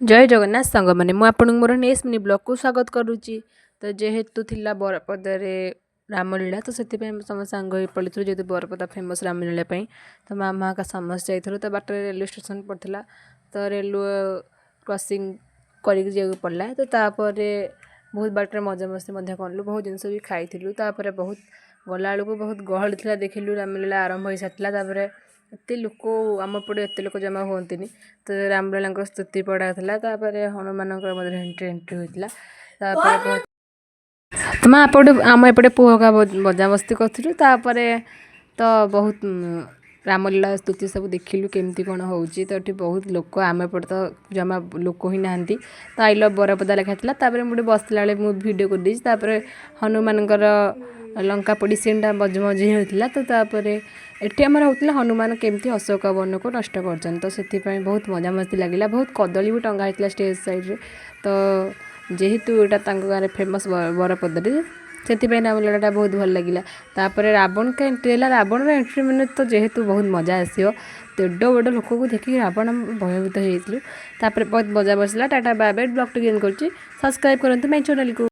ଜୟ ଜଗନ୍ନାଥ ସାଙ୍ଗମାନେ, ମୁଁ ଆପଣଙ୍କୁ ମୋର ନେକ୍ସଟ ମିନି ବ୍ଲଗ୍କୁ ସ୍ୱାଗତ କରୁଛି। ତ ଯେହେତୁ ଥିଲା ବରପଦାରେ ରାମଲୀଳା, ତ ସେଥିପାଇଁ ଆମେ ସମସ୍ତେ ସାଙ୍ଗ ହେଇ ପଳେଇଥିଲୁ। ଯେହେତୁ ବରପଦା ଫେମସ୍ ରାମଲୀଳା ପାଇଁ, ତ ମାମା ହେକା ସମସ୍ତେ ଯାଇଥିଲୁ। ତ ବାଟରେ ରେଲୱେ ଷ୍ଟେସନ୍ ପଡ଼ିଥିଲା, ତ ରେଲୱେ କ୍ରସିଂ କରିକି ଯିବାକୁ ପଡ଼ିଲା। ତ ତାପରେ ବହୁତ ବାଟରେ ମଜାମସ୍ତି ମଧ୍ୟ କଲୁ, ବହୁତ ଜିନିଷ ବି ଖାଇଥିଲୁ। ତାପରେ ବହୁତ ଗଲାବେଳକୁ ବହୁତ ଗହଳି ଥିଲା, ଦେଖିଲୁ ରାମଲୀଳା ଆରମ୍ଭ ହୋଇସାରିଥିଲା। ତାପରେ ଏତେ ଲୋକ, ଆମ ପଟେ ଏତେ ଲୋକ ଜମା ହୁଅନ୍ତିନି। ତ ରାମଲୀଳାଙ୍କ ସ୍ତୁତି ପଢ଼ା ଥିଲା, ତାପରେ ହନୁମାନଙ୍କର ମଧ୍ୟ ଏଣ୍ଟ୍ରି ଏଣ୍ଟ୍ରି ହୋଇଥିଲା। ତାପରେ ବହୁତ ତ ମା ଏପଟେ, ଆମ ଏପଟେ ପୁଅ ହେକା ବହୁତ ମଜାମସ୍ତି କରୁଥିଲୁ। ତାପରେ ତ ବହୁତ ରାମଲୀଳା ସ୍ତୁତି ସବୁ ଦେଖିଲୁ, କେମିତି କ'ଣ ହେଉଛି। ତ ଏଠି ବହୁତ ଲୋକ, ଆମ ଏପଟେ ତ ଜମା ଲୋକ ହିଁ ନାହାନ୍ତି। ତ I love Barapada ଲେଖା ଥିଲା। ତାପରେ ମୁଁ ଗୋଟେ ବସିଲା ବେଳେ ମୁଁ ଭିଡ଼ିଓ କରିଦେଇଛି। ତାପରେ ହନୁମାନଙ୍କର ଲଙ୍କା ପୋଡ଼ି ସିନ୍ଟା ମଝି ମଝି ହେଉଥିଲା। ତ ତାପରେ ଏଠି ଆମର ହେଉଥିଲା ହନୁମାନ କେମିତି ଅଶୋକ ବନକୁ ନଷ୍ଟ କରୁଛନ୍ତି। ତ ସେଥିପାଇଁ ବହୁତ ମଜାମସ୍ତି ଲାଗିଲା। ବହୁତ କଦଳୀ ବି ଟଙ୍ଗା ହେଇଥିଲା ଷ୍ଟେଜ୍ ସାଇଡ଼୍ରେ। ତ ଯେହେତୁ ଏଇଟା ତାଙ୍କ ଗାଁରେ ଫେମସ୍ ବରପଦାରେ, ସେଥିପାଇଁ ରାମଲୀଳାଟା ବହୁତ ଭଲ ଲାଗିଲା। ତାପରେ ରାବଣଙ୍କ ଏଣ୍ଟ୍ରି ହେଲା। ରାବଣର ଏଣ୍ଟ୍ରି ମାନେ ତ ଯେହେତୁ ବହୁତ ମଜା ଆସିବ। ଏଡ଼େ ବଡ଼ ଲୋକକୁ ଦେଖିକି ରାବଣ ଭୟଭୀତ ହେଇଯାଇଥିଲୁ। ତାପରେ ବହୁତ ମଜା ବସିଲା। Tata, bye bye. ବ୍ଲଗ୍ଟି ଏଣ୍ଡ କରୁଛି। ସବସ୍କ୍ରାଇବ୍ କରନ୍ତୁ ମାଇ ଚ୍ୟାନେଲ୍କୁ।